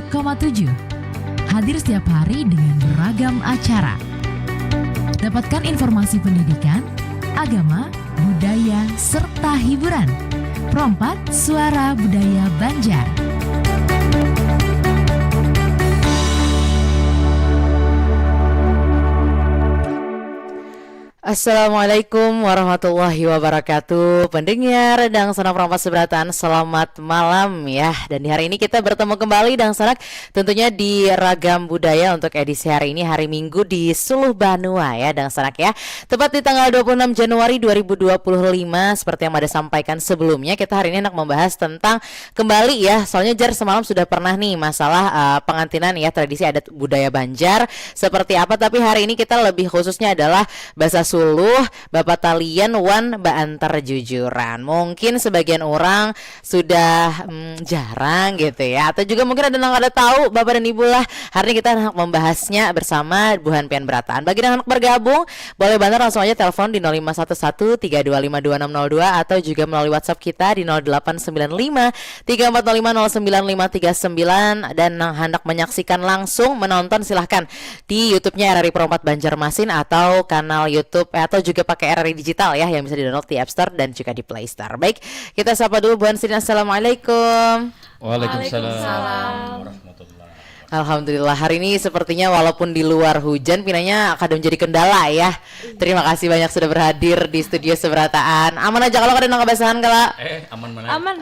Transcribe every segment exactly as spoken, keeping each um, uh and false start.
koma tujuh. Hadir setiap hari dengan beragam acara. Dapatkan informasi pendidikan, agama, budaya, serta hiburan. Pro empat, Suara Budaya Banjar. Assalamualaikum warahmatullahi wabarakatuh. Pendengar Dangsanak Pro empat seberataan, selamat malam ya. Dan di hari ini kita bertemu kembali Dangsanak, tentunya di Ragam Budaya untuk edisi hari ini, hari Minggu di Suluh Banua ya Dangsanak ya. Tepat di tanggal dua puluh enam Januari dua ribu dua puluh lima, seperti yang Mada sampaikan sebelumnya, kita hari ini hendak membahas tentang kembali ya, soalnya jar semalam sudah pernah nih masalah, eh, pengantinan ya, tradisi adat budaya Banjar seperti apa, tapi hari ini kita lebih khususnya adalah basa suluh, bapatalian wan baantar jujuran. Mungkin sebagian orang sudah, mm, jarang gitu ya, atau juga mungkin ada nang kada tahu, Bapak dan Ibu lah. Hari ini kita hendak membahasnya bersama buhan pian berataan. Bagi yang hendak bergabung, boleh banget langsung aja telepon di nol lima satu satu tiga dua lima dua enam nol dua atau juga melalui WhatsApp kita di nol delapan sembilan lima tiga empat nol lima nol sembilan lima tiga sembilan, dan nang hendak menyaksikan langsung, menonton, silahkan di YouTube-nya R R I Pro empat Banjarmasin atau kanal YouTube, eh, atau juga pakai R R I Digital ya, yang bisa di-download di App Store dan juga di Play Store. Baik, kita sapa dulu buhan sidin. Assalamualaikum. Waalaikumsalam. Waalaikumsalam. Warahmatullahi. Alhamdulillah, hari ini sepertinya walaupun di luar hujan, pinanya kada menjadi kendala ya. Terima kasih banyak sudah berhadir di studio seberataan. Aman aja kalau kada nang kebasahan kala? Eh, aman mana? Aman.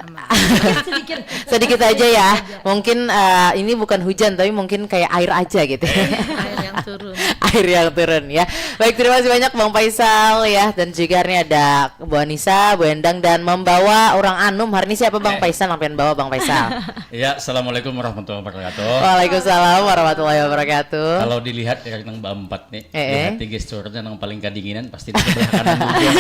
Sedikit. Sedikit aja ya. Mungkin, eh, ini bukan hujan, tapi mungkin kayak air aja gitu. Air yang turun. Air yang turun ya. Baik, terima kasih banyak Bang Faisal ya. Dan juga hari ini ada Bu Anissa, Bu Endang, dan membawa orang anum. Hari ini siapa Bang Eh. Faisal? Sampean bawa Bang Faisal. Ya, assalamualaikum warahmatullahi wabarakatuh. Waalaikumsalam warahmatullahi wabarakatuh. Kalau dilihat ya nang baempat nih, Eh, eh. Lihat gesturnya nang paling kadinginan pasti di sebelah kanan juga.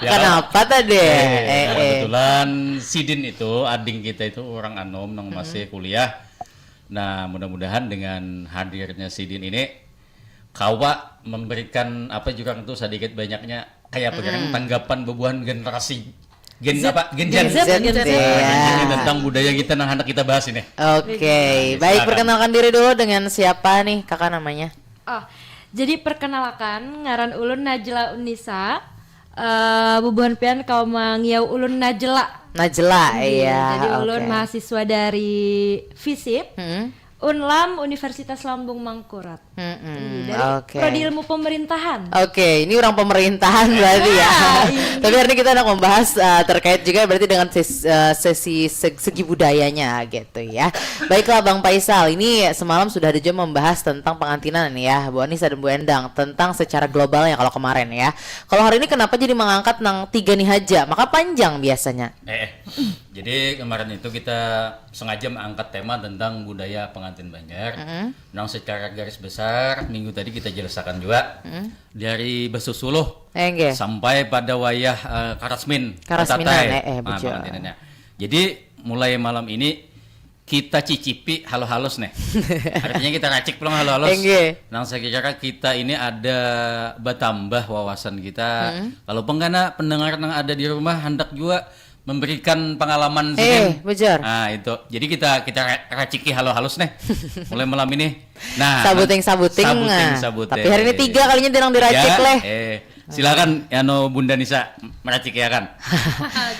Ya, Kenapa tadi? Eh, Eh, eh. Kebetulan sidin itu, ading kita itu orang anum nang masih kuliah. Nah, mudah-mudahan dengan hadirnya sidin ini kawa memberikan apa juga itu sedikit banyaknya kayak apa, mm-mm, tanggapan bubuhan generasi Gen Z. Apa? Gen Z. Gen Z, Gen Z. Iya. Ini tentang budaya kita nang hendak kita bahas ini. Oke, iya, baik, silakan. Perkenalkan diri dulu, dengan siapa nih Kakak namanya? Oh, jadi perkenalkan, ngaran ulun Najla Unisa. Eh, bubuhan pian kawa mangiau ulun Najla. Najla, iya, iya, jadi ulun, oke, mahasiswa dari FISIP. Hmm. Unlam Universitas Lambung Mangkurat. Mm-mm, iya, dari, oke, Prodi Ilmu Pemerintahan. Oke, ini orang pemerintahan berarti ya. Iya, iya. Tapi hari ini kita hendak membahas, eh, terkait juga berarti dengan ses-, eh, sesi seg-, segi budayanya gitu ya. Baiklah Bang Faisal, ini semalam sudah ada juga membahas tentang pengantinan ya, Bu Anissa dan Bu Endang, tentang secara globalnya kalau kemarin ya. Kalau hari ini kenapa jadi mengangkat nang tiga nih haja? Maka panjang biasanya. Eh, eh. Jadi kemarin itu kita sengaja mengangkat tema tentang budaya pengantin Banjar. Mm-mm. Nang secara garis besar minggu tadi kita jelaskan juga. Mm-mm. Dari basasuluh, eh, nggih, sampai pada wayah, eh, karasmin, karasminan, katatai. Eh, eh, nah, bujur. Pengantinannya. Jadi mulai malam ini kita cicipi halo halus nih. Artinya kita racik pulang halo halus. Eh, nggih. Nang saya kira kita ini ada bertambah wawasan kita. Mm-mm. Kalau penggana pendengar nang ada di rumah hendak juga memberikan pengalaman, eh, sidin. Bujur. Nah, itu. Jadi kita, kita ra-, raciki halo halus nih. Mulai malam ini. Nah, sabuting-sabuting, sabuting, nah. Sabuting. Tapi hari ini tiga kalinya tirang diracik, tiga, leh. Eh, silakan, anu, Bunda Nisa meracik ya kan.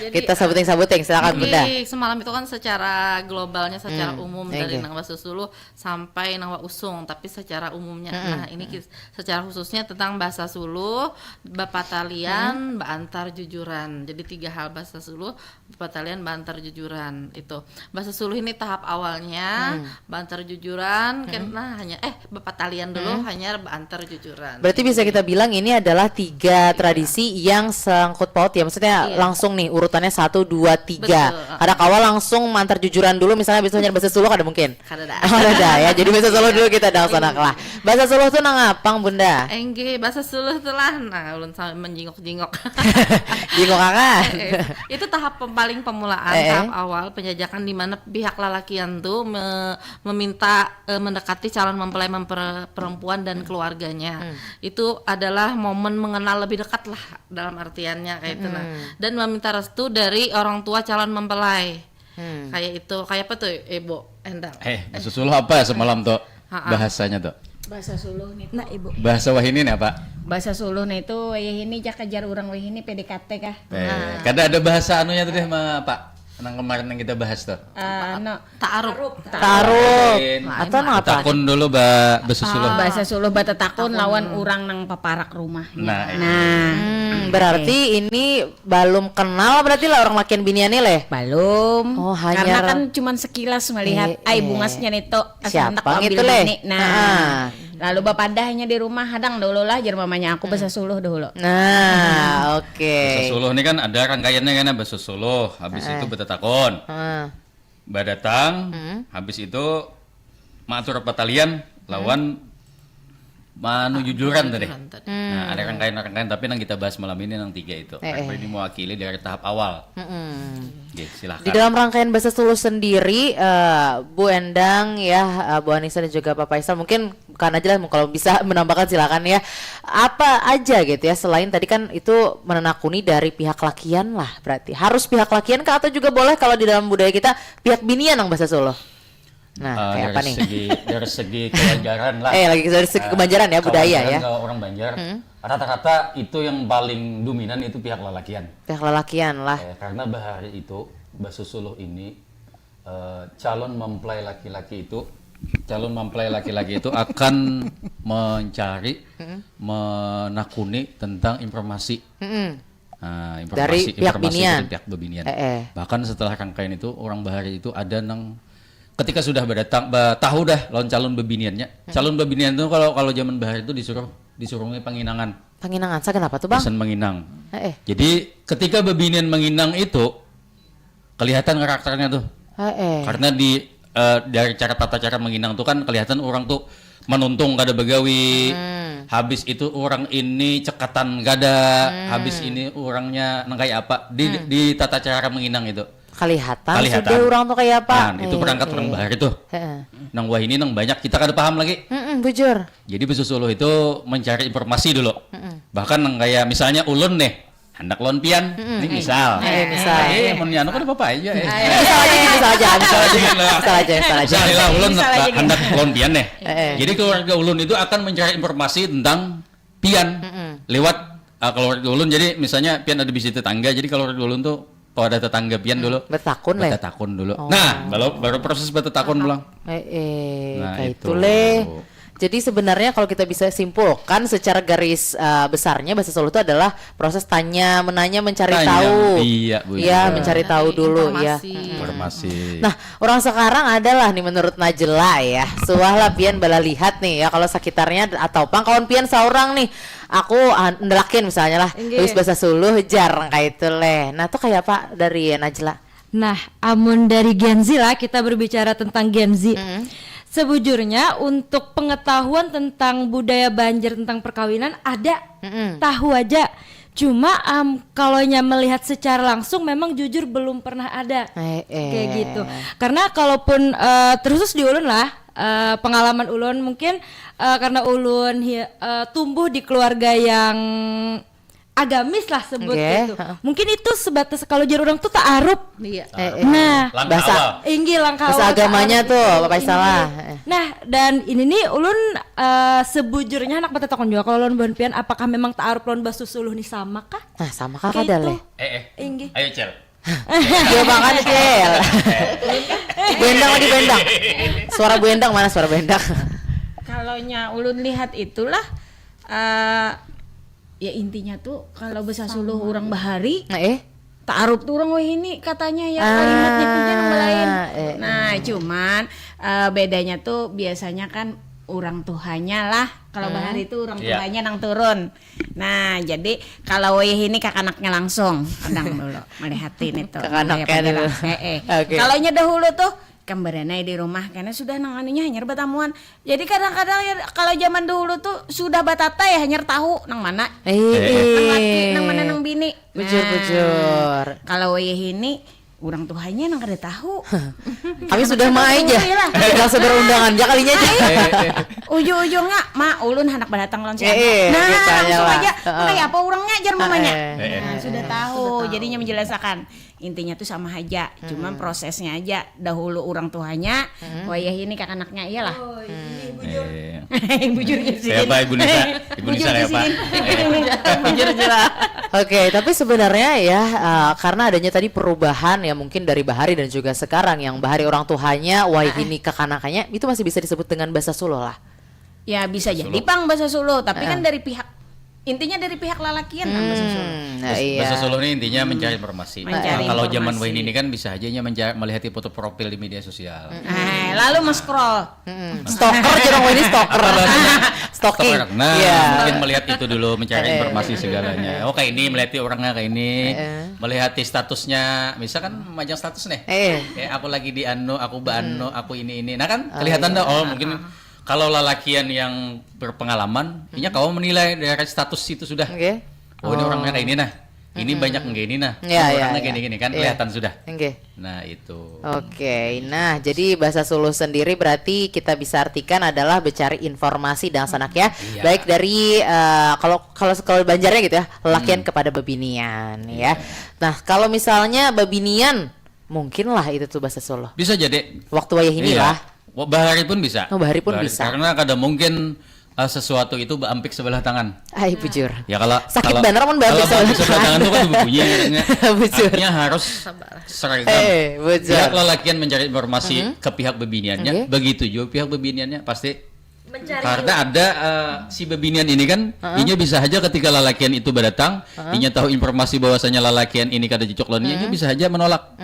Jadi, kita sabuting-sabuting, silakan, jadi Bunda. Semalam itu kan secara globalnya, secara, hmm, umum, eh, dari, oke, nang basasuluh sampai nang wausung, tapi secara umumnya. Mm-mm. Nah, ini kis-, secara khususnya tentang basasuluh, bapatalian, mm-mm, baantar jujuran. Jadi tiga hal, basasuluh, bapatalian, baantar jujuran itu. Basasuluh ini tahap awalnya, hmm, baantar jujuran, hmm, kena hanya, eh, bapatalian dulu, hmm, hanya baantar jujuran. Berarti bisa kita bilang ini adalah tiga, iya, tradisi yang sangkut paut ya, maksudnya, iya, langsung nih urutannya satu, dua, tiga. Betul. Kada kawa langsung maantar jujuran dulu, misalnya habis itu hanyar basasuluh, kada mungkin. Kada dah. Oh, kada dah ya. Jadi basasuluh dulu kita dangsanak lah. Basasuluh tuh nang apang, Bunda? Enggih, basasuluh tuh lah. Nah, ulun sambil menjingok-jingok. Jingok akan. Eh, eh. Itu tahap pem-, paling pemulaan, eh, eh, tahap awal penjajakan di mana pihak lalakian tuh me-, meminta, eh, mendekati calon mempelai memper-, perempuan dan, hmm, keluarganya. Hmm. Itu adalah momen mengenal lebih dekat lah dalam artiannya kayak itu, nah. Hmm. Dan meminta restu dari orang tua calon mempelai. Hmm. Kayak itu, kayak apa tuh, Ibu Endang? Eh, bahasa Suluh apa semalam tuh Ha-ha. bahasanya tuh? Bahasa Suluh nih. Nah, Ibu. Bahasa wahini nih apa? Bahasa Suluh nih itu, ya ini, jak kejar orang wahini P D K T kah? Eh, kada ada bahasa anunya tuh deh, ma, Pak. Nang kemarin yang kita bahas tuh. Eh, no. Ta'aruf. Taruh. Lain. Atau nang apa? Takun dulu ba bahasa Suluh. Bahasa Suluh batatakun lawan orang nang paparak rumahnya. Nah, iya. Nah, Hmm, berarti ini belum kenal berarti lah orang lakian binian nih leh. Belum. Oh, hanya Karena ra- kan cuman sekilas melihat, Eh, ay eh. Bungas nya nito asa Siapa handak ambil gitu, leh? bini. Nah, Ah. lalu bapadahnya di rumah, hadang dulu lah, jar mamanya aku bahasa Suluh dulu. Nah, oke. Bahasa Suluh ini kan ada rangkaiannya kan, bahasa Suluh, habis itu batatakun, Ah, badatang, habis itu maatur patalian lawan manujujuran tadi. Nah, ada rangkaian-rangkaian, tapi yang kita bahas malam ini yang tiga itu. Eh, eh. Ini mewakili dari tahap awal. mm-mm. Oke, Di silahkan. Dalam rangkaian bahasa Suluh sendiri, eh, Bu Endang ya, eh, Bu Anissa dan juga Pak Faisal, mungkin kan aja lah kalau bisa menambahkan silakan ya. Apa aja gitu ya, selain tadi kan itu menenakuni dari pihak lakian lah, berarti harus pihak lakian kah atau juga boleh kalau di dalam budaya kita pihak binian yang bahasa Suluh? Nah, Eh, kayak apa dari nih? Segi, dari segi kewajaran lah. Eh, lagi dari segi Eh, kebanjaran ya, budaya kewajaran ya. Kalau orang Banjar, rata-rata itu yang paling dominan itu pihak lalakian. Pihak lalakian lah. Eh, karena bahari itu bahasa Suluh ini, eh, calon mempelai laki-laki itu, calon mempelai laki-laki itu akan mencari, menakuni tentang informasi. Mm-mm. Nah, Dari informasi, pihak informasi binian. Dari pihak bebinian. Eh, eh. Bahkan setelah rangkaian itu, orang bahari itu ada nang ketika sudah berdatang, ba- tahu dah lawan calon bebiniannya. Calon bebinian itu kalau kalau zaman bahari itu disuruh disuruhnya panginangan. Panginangan, saya kenapa tuh bang? Pesan menginang. Eh, eh. Jadi ketika bebinian menginang itu kelihatan karakternya tuh. Eh, eh. Karena di eh, dari cara tata cara menginang tuh kan kelihatan orang tuh menuntung kada begawi. Habis itu orang ini cekatan kada. Habis ini orangnya nang kayak apa di, di tata cara menginang itu. Kelihatan, Kelihatan. Sudah orang tuh kayak apa? Nah, itu Eh, perangkat eh. Orang bahari tuh. Heeh. Nang wahini nang banyak kita kada paham lagi. Mm-mm, bujur. Jadi bahasa Suluh itu mencari informasi dulu. Bahkan nang kayak misalnya ulun nih, handak lawan pian. Ini misal. Eh, misal. Eh, mun anu kada apa-apa aja. Eh. Misal aja, misal aja, misal aja. Misal aja, misal aja. Misalnya ulun Misal aja gini. Handak lawan pian nih. Eh, eh. Jadi keluarga ulun itu akan mencari informasi tentang pian lewat ah, keluarga ulun. Jadi misalnya pian ada bisi tetangga. Jadi keluarga ulun tuh kalau ada tetangga pian dulu. Bertakun leh. Bertakun dulu. Oh. Nah, baru baru proses bertakun pulang. Eh, eh, Nah, kayak itu. itu leh. Jadi sebenarnya kalau kita bisa simpulkan secara garis eh, besarnya bahasa Suluh itu adalah proses tanya, menanya, mencari Tanya, tahu. iya, Bu. Iya, mencari tahu dulu ya. Informasi. Informasi. Nah, orang sekarang adalah nih menurut Najla ya. Suah lah pian bala lihat nih ya kalau sekitarnya atau pang kawan pian seorang nih. Aku ah, ndelakin misalnya lah. Inggih. Wis bahasa Suluh jar kayak itu leh. Nah, tuh kayak apa dari Najla? Nah, amun dari Gen Z lah, kita berbicara tentang Gen Z. Sebujurnya untuk pengetahuan tentang budaya Banjar, tentang perkawinan ada, Mm-mm. tahu aja. Cuma am, kalau nya melihat secara langsung memang jujur belum pernah ada. Eh, eh. Kayak gitu. Karena kalaupun eh, terus di ulun lah, eh, pengalaman ulun mungkin eh, karena ulun hi- eh, tumbuh di keluarga yang agamis lah sebut Nggih, gitu. Mungkin itu sebatas kalau jar orang tuh ta'aruf. Iya. Eh, eh. Nah, Langkah Bahasa- awal. Inggih, langkah Bahasa awal agamanya ta'aruf tuh, itu. Bapak Salah. Nah, dan ini nih ulun eh, sebujurnya anak batatakon juga kalau lawan buhan pian apakah memang ta'aruf lawan bahasa Suluh nih sama kah? Nah, sama kah Kayak kada itu. leh? Eh, eh. Inggih. Ayo, Cel. Jawabangan, Cel. Bu Endang lagi, Bu Endang. Suara Bu Endang mana, suara Bu Endang? Kalau nya ulun lihat itulah eh, ya intinya tuh kalau bahasa Suluh orang bahari Nah, eh. Ta'aruf tuh orang wahini katanya ya Ah, kalimatnya tuh jangan lain. eh, Nah, cuman eh, bedanya tuh biasanya kan orang tuanya lah. Kalau bahari itu orang Iya. tuanya nang turun. Nah, jadi kalau wayah ini kakanaknya langsung, kadang dulu melihatin itu. Kakanaknya Kayak dulu. pada, eh, eh. Oke. Kalau nya dahulu tuh kembaranai di rumah karena sudah nang anunya hanyar batamuan. Jadi kadang-kadang ya kalau zaman dahulu tuh sudah batata ya hanyar tahu nang mana Eh, nang laki, eh. Nang mana nang bini. Bujur, Nah, bujur. Kalau wayah ini Urang tuhanya nang kada tahu. Kami sudah ma aja. Tinggal sebar undangan ja kalinya aja. Ujung-ujungnya, "Ma, ulun handak badatang lawan si anu." Eh, eh, Nah, gitu aja langsung lah. aja, "Kayak apa urangnya?" jar mamanya. Eh, eh. Nah, sudah tahu. Jadinya menjelaskan. Intinya tuh sama aja. Cuman prosesnya aja. Dahulu urang tuhanya, wayah ini kakanaknya iyalah. Eh, Bujur ya sih. Siapa Ibu Nisa? Ibu Nisa Bujur siapa? sih. Bujur aja lah. Oke, tapi sebenarnya ya, eh, karena adanya tadi perubahan ya, mungkin dari bahari dan juga sekarang, yang bahari orang tuhanya, wayahini kakanakannya, itu masih bisa disebut dengan bahasa Suluh lah. Ya, bisa jadi pang bahasa Suluh, tapi kan dari pihak, intinya dari pihak lalakian nang bahasa Suluh. Hmm, nah, iya. Bahasa Suluh ini intinya mencari informasi. Mencari Nah, kalau zaman informasi. Wayahini kan bisa aja nya menca- melihat foto profil di media sosial. Eh, lalu mas scroll. Stalker, jangan ini stalker. Stalking. Stalker. Nah, Iya. mungkin melihat itu dulu, mencari Eh. Informasi segalanya. Oh, kayak ini, melihat orangnya kayak ini, melihat statusnya. Misal kan majang status nih. Eh. Eh, aku lagi di anu, aku baanu, aku ini ini. Nah kan kelihatan dah. Oh, mungkin kalau lalakian yang berpengalaman, inya kawa menilai dari status itu sudah. Oke. Oh, ini orangnya kayak ini nah. Ini banyak kayak ini nah. Iya, iya, Orangnya iya. gini-gini kan Iya. Kelihatan sudah. Oke. Nah, itu. Oke, nah jadi bahasa Suluh sendiri berarti kita bisa artikan adalah mencari informasi dan sanak ya, Iya. Baik dari eh, kalau kalau kalau Banjarnya gitu ya, lelakian kepada bebinian ya. Nah kalau misalnya bebinian, mungkin lah itu tuh bahasa Suluh. Bisa jadi. Waktu wayahini Iya. lah. Wa- Bahari pun bisa. Oh, bahari pun bisa. Karena kada mungkin eh, sesuatu itu beampik sebelah tangan. Ay bujur. Ya kalau Sakit kalau, banar mun kalau beampik sebelah beampik sebelah tangan. Tangan tuh kan bunyi. Bujur. Artinya harus seragam. Eh, bujur. Pihak lelakian mencari informasi ke pihak bebiniannya, Oke. Begitu juga pihak bebiniannya pasti. Karena ada eh, si bebinian ini kan, inya bisa aja ketika lalakian itu berdatang, inya tahu informasi bahwasanya lalakian ini kada cocok lawan inya, inya bisa aja menolak.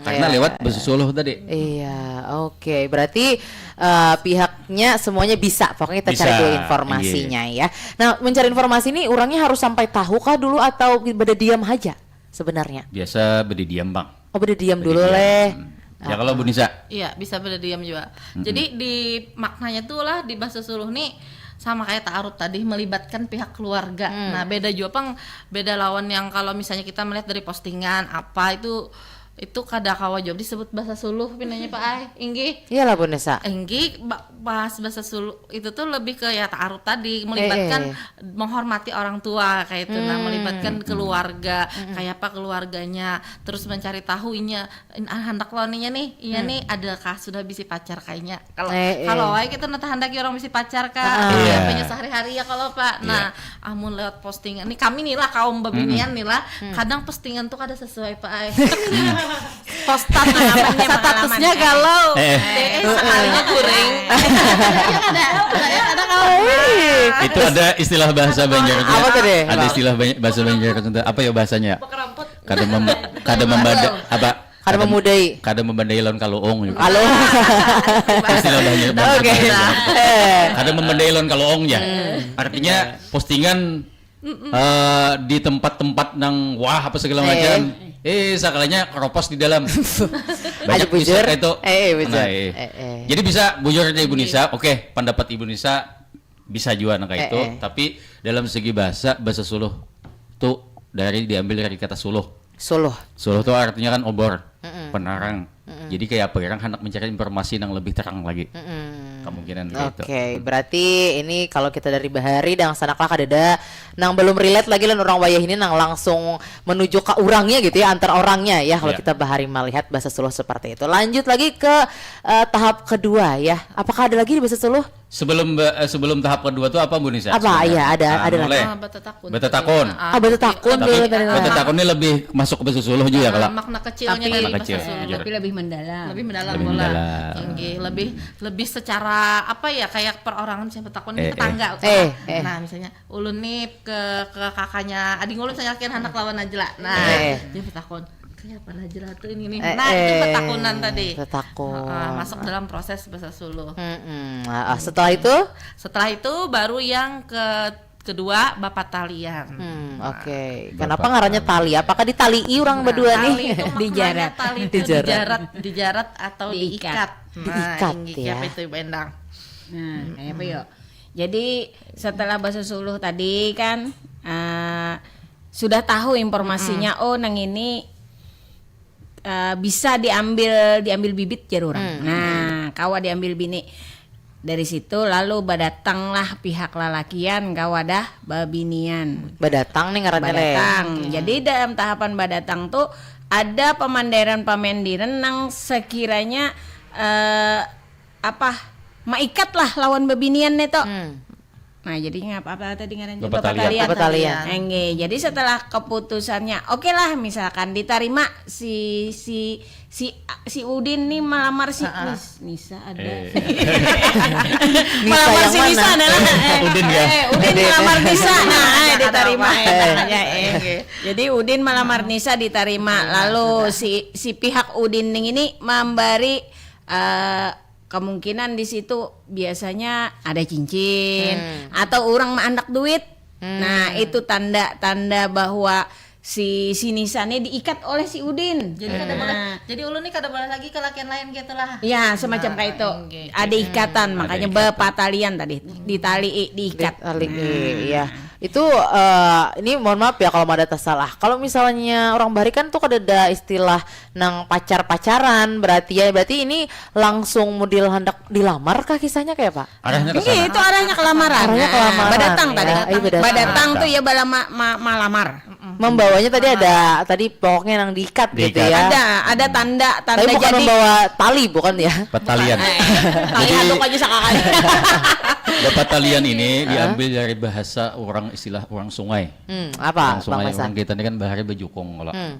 Karena iya, lewat iya. Bahasa Suluh tadi. Iya, oke. Berarti eh, pihaknya semuanya bisa. Pokoknya kita Bisa, cari dulu informasinya ya. Nah, mencari informasi ini orangnya harus sampai tahu kah dulu atau pada diam aja sebenarnya? Biasa bedidiam bang. Oh, pada diam dulu Bedidiam. leh. Hmm. Ya kalau Bu Nisa. Iya, bisa berdiam juga. Jadi di maknanya tuh lah di bahasa Suluh nih sama kayak ta'aruf tadi melibatkan pihak keluarga. Nah, beda juga pang beda lawan yang kalau misalnya kita melihat dari postingan apa itu itu kada kawa jawab disebut bahasa Suluh pinanya Pak Ai. Inggih. Iyalah Bu Nisa. Inggih ba- bahas bahasa Suluh itu tuh lebih ke ya ta'aruf tadi melibatkan Eh, menghormati orang tua kayak itu nah melibatkan keluarga kayak apa keluarganya terus mencari tahu inya in- ah, handak lawan inya nih iya nih adakah sudah bisi pacar kayaknya kalau Eh, eh. kalau wae kita nanti handaki orang bisi pacar kak Ah. iya Iya. punya sehari-hari ya kalau pak nah amun lewat postingan nih kami nih lah kaum bebinian nih lah kadang postingan tuh kada sesuai pak ai postan Pengalamannya, statusnya pengalamannya. Galau Eh. eh sekalinya guring ada ada ada kalau Itu ada istilah bahasa Banjar juga. Apa tuh deh? Ada istilah bany- bahasa Banjar tentang apa ya bahasanya? Keremput Kada mem kada membada apa? Kada memudai. Kada membandai lawan kaluung juga. Halo. Istilah Banjar. Oke. Kada membandai lawan kaluung ya. Artinya postingan eh, di tempat-tempat nang wah apa segala Eh. macam. Eh, sakalinya keropos di dalam. Aja bujur. Itu. Eh, eh, bujur. Nah, eh. Eh, eh. Jadi bisa bujur aja Ibu Nisa. Oke, pendapat Ibu Nisa bisa juga nang kayak Eh, itu. eh. Tapi dalam segi bahasa bahasa Suluh tuh dari diambil dari kata suluh. Suluh. Suluh tuh artinya kan obor, penarang. Jadi kayak apa orang hendak mencari informasi yang lebih terang lagi. Kemungkinan kayak itu. Oke, berarti ini kalau kita dari bahari dan sanaklah kadada nang belum relate lagi lawan orang wayah ini nang langsung menuju ke orangnya gitu ya, antar orangnya ya kalau Iya. kita bahari melihat bahasa Suluh seperti itu. Lanjut lagi ke eh, tahap kedua ya. Apakah ada lagi di bahasa Suluh? Sebelum ba- eh, sebelum tahap kedua tuh apa Bu Nisa? Apa? Sebenarnya? Iya, ada- Ah, ada mulai. Ah, batatakun. Batatakun. Ah, Ah, batatakun jadi- dulu Tapi tadi. Batatakun ini lebih masuk ke bahasa Suluh juga ya kalau. Makna kecilnya Tapi- dari Makna bahasa kecil, Suluh. jujur. Tapi lebih mendalam. Lebih mendalam Lebih bola. mendalam. Inggih, lebih lebih secara apa ya kayak perorangan siapa takut Eh, nih tetangga. Eh, eh. Nah, misalnya ulun nih ke ke kakaknya ading ulun misalnya kian anak lawan Najla. Nah, Eh. dia bertakun kayak apa Najla tuh ini nih. Eh, Nah, itu eh. batakunan tadi. Batakunan. Heeh, masuk dalam proses bahasa Suluh. Mm-mm. Ah, ah, setelah itu Setelah itu baru yang ke kedua bapatalian. Hmm, oke. Bapak Kenapa ngarannya tali? Apakah ditalii orang berdua Tali nih? itu maknanya Dijarat. tali itu Dijarat. dijarat, dijarat atau Diikat. diikat. Nah, Diikat, inggih, ya. Apa itu Bendang? Nah, kayak apa yo? Jadi setelah bahasa Suluh tadi kan eh, sudah tahu informasinya, oh nang ini eh, bisa diambil diambil bibit jar urang. Hmm. Nah, kawa diambil bini. Dari situ lalu badatanglah pihak lalakian ka wadah babinian. Badatang nih ngarannya, Leh. Badatang. Oke. Jadi dalam tahapan badatang tuh ada pamandiran-pamandiran nang sekiranya, eh, apa, maikat lah lawan babinian nih tuh. Hmm. Nah, jadi ngapa, apa tadi ngarannya? Bapatalian. Bapatalian. Bapatalian. Enggih. Jadi setelah keputusannya, oke lah, misalkan ditarima si, si, si, si Udin nih melamar si Heeh. Nis-, Nisa ada. Eh. Nisa melamar yang si Nisa mana? Adalah, eh, Udin ya? Eh, Udin Udin. Melamar Nisa. Nah, eh, Nisa ditarima, ada apa? Eh. Namanya, eh. Oke. Jadi Udin melamar Nisa ditarima. Iya, lalu sudah. Si, si pihak Udin ning ini memberi, eh, kemungkinan di situ biasanya ada cincin Hmm. atau orang maandak duit. Hmm. Nah, itu tanda-tanda bahwa si, si Nisa nih diikat oleh si Udin. Jadi kada Nah. boleh. Jadi ulun nih kada boleh lagi ke lakian lain gitu lah. Ya, semacam Nah, kayak itu. Oke. Ada ikatan, Ada makanya ikatan. Bapatalian tadi, ditalii, diikat. Ditalii, Nah. Ya. Itu, eh, ini mohon maaf ya kalau ada tersalah. Kalau misalnya orang bahari kan tuh kada ada istilah nang pacar-pacaran, berarti ya, berarti ini langsung model hendak dilamar kah kisahnya kayak apa? Arahnya ke Iya, sana. Itu arahnya ke lamaran. Arahnya ke Nah, lamaran, badatang ya. Tadi. Iya, badatang. Badatang tuh ya bala ma-, ma-, malamar. Membawanya tadi ada, tadi pokoknya nang diikat gitu Diikat. Ya. Ada, ada tanda, tanda Tapi bukan jadi membawa tali, bukan ya? Petalian. Eh, tali Jadi, handuk aja sakakali. Bapatalian ini Heeh. diambil dari bahasa orang, istilah orang sungai. Hmm, apa, Orang sungai, Bang Faisal? Orang kita ini kan bahari bejukung kalau. Hmm.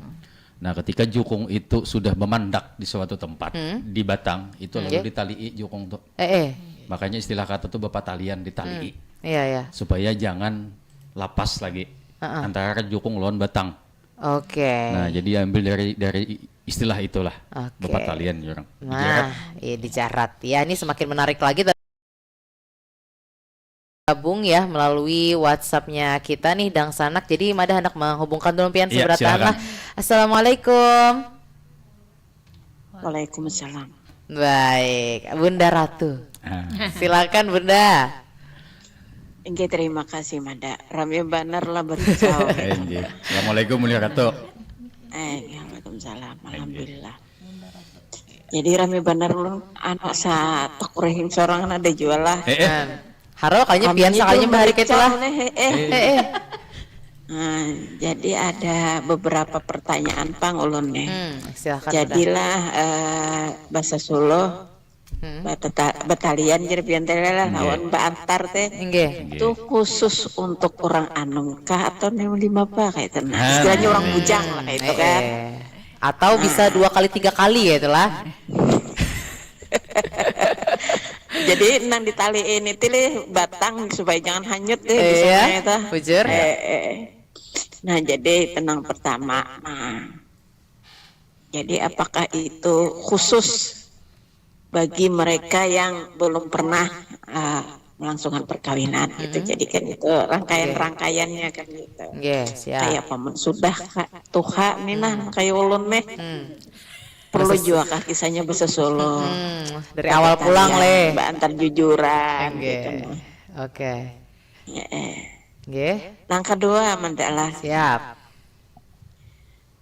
Nah, ketika jukung itu sudah memandak di suatu tempat, Hmm. di batang, itu Hmm. lalu Iya. ditalii jukung tuh. Eh, eh. Makanya istilah kata tuh bapatalian, ditalii. Hmm. Iya, iya. Supaya jangan lapas lagi Heeh. antara jukung lawan batang. Oke. Nah, jadi ambil dari, dari istilah itulah, Oke. bapatalian, ya, orang. Dijarat. Nah, iya, dijarat. Ya, ini semakin menarik lagi. Gabung ya melalui WhatsApp-nya kita nih, Dangsanak. Jadi, Mada hendak menghubungkan dulu pian Iya, seberataan silakan. lah. Assalamualaikum. Waalaikumsalam. Baik, Bunda Ratu. Ah. Silakan, Bunda. Inggih, terima kasih, Mada. Rame banar lah bericau. Inggih. Assalamualaikum, Bunda Ratu. Eh, waalaikumsalam. Inggih. Alhamdulillah. Jadi rame banar ulun, anu, sa takurihing sorangan ada jua lah. Eh, eh. Kan. Haro, kayaknya Kami pian itu sakalinya bahari bericau ketu lah. Nih, eh, eh. Eh, eh. Nah, jadi ada beberapa pertanyaan pang ulun nih. Hmm, silakan, Bunda. Jadilah, eh, bahasa Suluh, Hmm. batata-, batalian jar pian teh lah, Inggih. lawan baantar teh. Inggih. Inggih. Itu khusus untuk orang anum kah atau nang lima pa kayak itu? Nah, Ah, istilahnya orang inggih. bujang lah kayak itu kan. Eh, eh. Atau bisa Ah. dua kali, tiga kali ya itulah. Jadi nang ditali ini tilih batang supaya jangan hanyut deh, Iya, bisa itu. Bujur. Eh, eh. Nah, jadi itu nang pertama. Nah, jadi apakah itu khusus bagi mereka yang belum pernah, eh, melangsungkan perkawinan gitu. Hmm. Jadi kan itu rangkaian-rangkaiannya kan gitu. Oke, siap. Kayak paman sudah ka-, tuha nih nah, Hmm. kayak ulun nih. Hmm. Perlu Bahasa jua kah kisahnya bahasa Suluh? Hmm, dari awal pulang, Leh. Baantar jujuran Oke. gitu nah. Oke. Ya, eh. Oke. Nang kedua, Mada lah. Siap.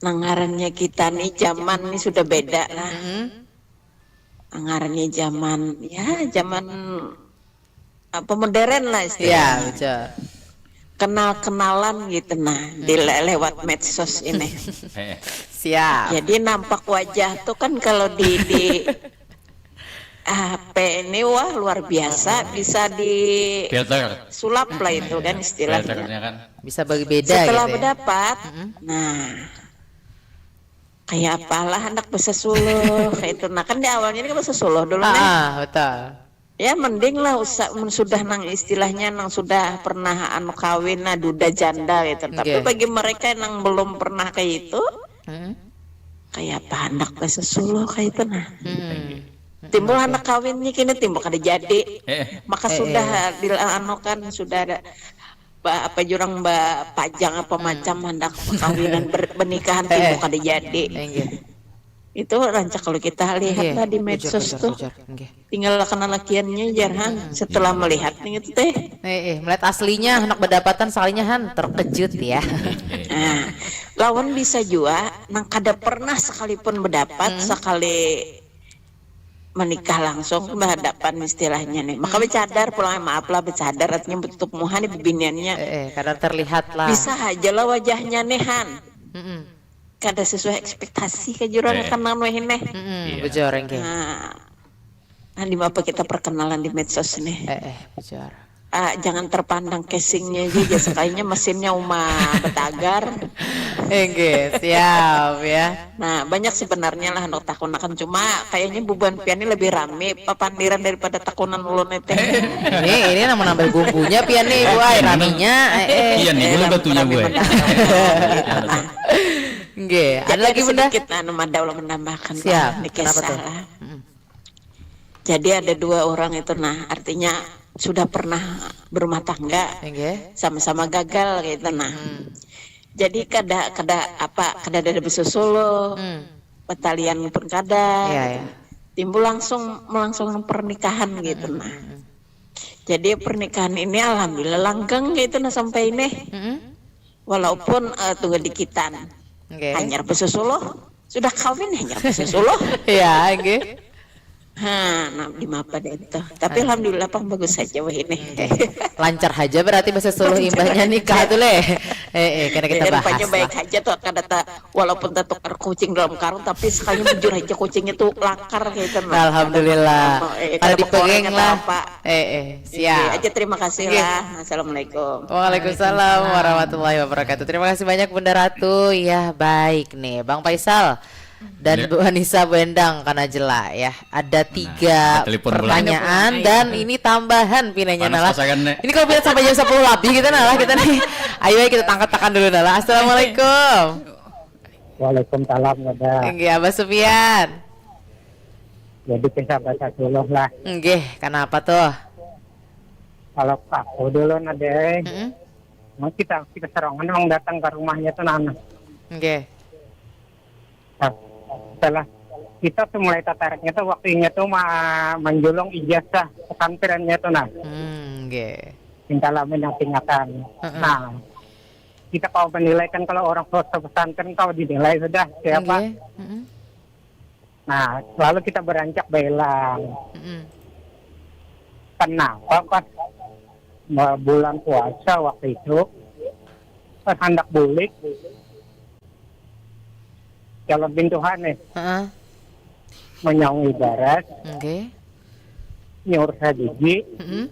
Nang ngarannya kita nih zaman nih sudah beda lah. Mm-mm. Nang ngarannya zaman, ya, zaman apa, modern lah istilahnya. Iya, betul. Kenal-kenalan gitu nah, di Hmm. le-, lewat medsos ini. Eh. Siap. Jadi nampak wajah tuh kan kalau di, di H P ini, wah, luar biasa, bisa di Filter. sulap lah itu kan istilahnya. Filternya kan. Bisa berbeda Setelah gitu ya. berdapat, Mm-mm. nah, kayak apalah anak bahasa Suluh, kayak itu. Nah, kan di awalnya ini kan bahasa Suluh dulu nih. Ah, ah, betul. Ya, mending lah usa-, mun sudah nang istilahnya nang sudah pernah anu kawin, nah, duda janda gitu. Tapi Nggih. bagi mereka nang belum pernah kayak itu, Hmm. kayak apa handak bahasa Suluh kayak itu, nah. Hmm. Timbul Oke. anak kawinnya kini timbul kada jadi. Eh. Maka Eh, sudah eh. dil-, anu kan, sudah ada ba-, apa jurang ba-, pajang apa Hmm. macam handak perkawinan ber-, bernikahan Eh, timbul eh. kada jadi. Eh, nggih. Itu rancak kalau kita lihat Nggih, lah di bujur, medsos bujur, tuh. bujur. Nggih. Tinggal kena lakiannya jar, han. Hmm. Setelah Iya. melihat nih itu teh. Eh, eh, melihat aslinya, anak berdapatan sekalinya, han, terkejut ya. Nah, Lawan bisa jua nang kada pernah sekalipun bedapat, hmm, sekali menikah langsung berhadapan istilahnya nih. Maka, hmm, becadar pulang, maaf lah, becadar artinya betutup muha nih bebiniannya. Eh, eh, kada terlihat lah. Bisa aja lah wajahnya nih, Han. Mm-mm. Kada sesuai ekspektasi ke jurang, eh, kenal weh nih. Mm-mm, iya, bujur, enggak. Nah, nah, di apa kita perkenalan di medsos nih? Eh, eh, bujur. Ah, jangan terpandang casingnya aja, sekalinya mesinnya uma betagar. Enggak, siap ya. Nah, banyak sebenarnya lah handak takunakan, cuma kayaknya bubuhan pian ni lebih rami papandiran daripada takunan ulun itu. Ini, ini nang menambah bumbunya pian nih, Bu, ai, raminya, eh, eh. Iya nih, eh, batunya, Bu, ai. Nggih, ada lagi, Bunda? Sedikit, anu, mada ulun menambahkan. Siap. Kenapa tuh? Jadi ada dua orang itu, nah, artinya sudah pernah berumah tangga, nggih, sama-sama gagal gitu, nah. Hmm. Jadi kada, kada apa, kada ada besusul, hmm, batalian pun kada, iya, gitu. Iya. Timbul langsung, melangsung pernikahan gitu, hmm, nah. Hmm. Jadi pernikahan ini alhamdulillah langgeng gitu, nah, sampai ini. Hmm. Walaupun, eh, tunggal dikitan. Nggih. Hanyar besusul, sudah kawin hanyar besusul. Iya, nggih. Ha, nah, di mapa deh itu. Tapi alhamdulillah pang bagus saja weh ini. Nggih. Lancar haja berarti besusul imbahnya nikah tuh, leh. Eh, eh, kada kita bahas lah. Rupanya baik haja tuh, kada ta-, walaupun tatukar kucing dalam karung, tapi sekalinya bujur haja kucingnya tuh lakar gitu, nah. Alhamdulillah. Kada dipegang lah. Eh, eh, siap. Aja, terima kasih lah. Assalamualaikum. Waalaikumsalam warahmatullahi wabarakatuh. Terima kasih banyak, Bunda Ratu. Ya, baik nih, Bang Faisal dan Bu Anissa, Bu Endang, kana jela ya. Ada tiga pertanyaan dan ini tambahan pinanya, nah lah. Ini kalau pian sampai jam sepuluh lebih kita, nah lah, kita nih. Ayo, ayo kita tangkat-takan dulu, nah lah. Assalamualaikum. Waalaikumsalam, Wada. Nggih, Abah Supian. Jadi kisah bahasa Suluh lah. Nggih, kenapa tuh? Kalau aku dulu, Nade, mm-mm, emang kita, kita serongan emang datang ke rumahnya tuh, Nana. Nggih. Nah, setelah kita tuh mulai tertariknya tuh waktunya tuh ma-, menjulung ijazah pesantrennya tuh, nah. Hmm, nggih. Minta lamin yang tingatan. Mm-mm. Nah, kita kalau menilai kan kalau orang swasta pesantren kalau dinilai sudah siapa. Nggih. Mm-mm. Nah, lalu kita beranjak bailang. Mm-mm. Kenapa pas ma-, bulan puasa waktu itu, pas handak bulik, calon pintuhan nih, heeh, menyaungi baras, oke, nyuruh sadigi, mm-mm,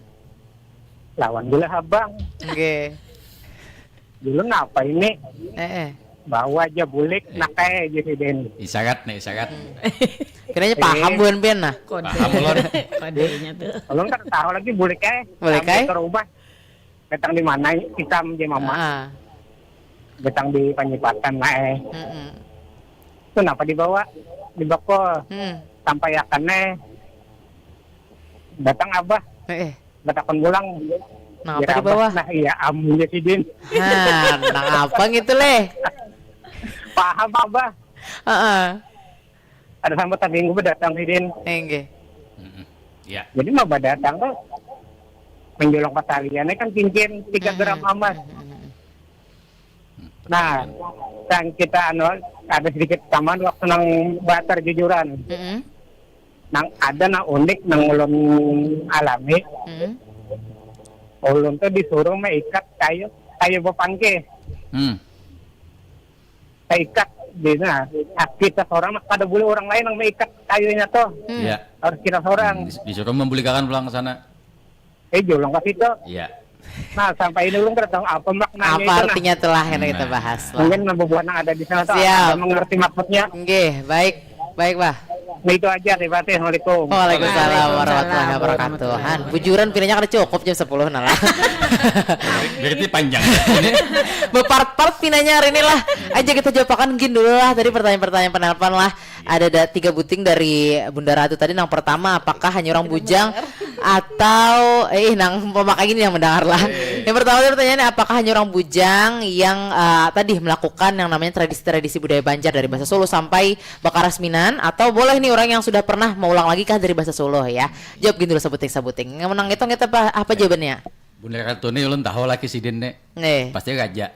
lawan gula habang. Oke. Dulu napa ini? Eh, eh. Bawa aja bulik, eh, nak kayak aja si Den. Isarat nih, isarat. Hmm. Kiranya paham buhan pian nah. Kode. Paham ulun. Kodenya tuh. Ulun kan tahu lagi bulik kayak. Bulik kayak? Sampai ke rumah. Datang di mana? Hitam di mama. Ah. Datang di Panyipatan lah, eh. Mm-mm. Itu napa dibawa? Di bako. Hmm. Sampai akan, eh. Datang abah. Eh, eh. Batakon pulang. Nang apa dibawa? Nah, iya, amunnya sidin. Ha, nang apa ngitu, leh? Paham, Abah? Heeh. Ada sambutan minggu datang sidin. Inggih. Mm-mm. Ya. Jadi, mau datang tuh menjulung pasaliannya kan cincin tiga gram emas. Mm-mm. Nah, yang kita anu, ada sedikit samaan waktu nang batar jujuran. Mm-mm. Nang ada nang unik nang ulun alami. Mm-mm. Ulun tuh disuruh maikat kayu, kayu bapangkih. Hmm. Maikat, di nah, kita seorang, kada boleh orang lain nang maikat kayunya tuh. Hmm. Ya. Harus kita seorang. Hmm, dis-, disuruh membuligakan pulang ke sana. Eh, julung ka situ. Iya. Nah, sampai ini ulun kada tahu apa maknanya. Apa itu, nah, artinya itulah yang kita bahas lah. Mungkin bubuhan nang ada di sana tuh ada mengerti maksudnya. Nggih, baik. Baik, Bah. Nah, itu aja, terima kasih. Assalamualaikum. Waalaikumsalam warahmatullahi wabarakatuh. Han, bujuran pinanya kada cukup jam sepuluh nah lah. Berarti panjang. Bepart-part pinanya hari ini lah. Aja kita jawabakan gin dulu lah tadi pertanyaan-pertanyaan penelpon lah. Ada, ada tiga buting dari Bunda Ratu tadi. Nang pertama, apakah hanya orang bujang atau, eh, nang pemakai ini yang mendengar lah. Eh. Yang pertama tadi pertanyaannya, apakah hanya orang bujang yang, eh, tadi melakukan yang namanya tradisi-tradisi budaya Banjar dari bahasa Solo sampai bakarasminan, atau boleh nih orang yang sudah pernah maulang lagi kah dari bahasa Solo ya? Jawab gin dulu sabuting-sabuting. Yang menang itu apa, apa jawabannya? Bunda Ratu nih ulun tahu laki sidin nih. Nih. Pasti raja.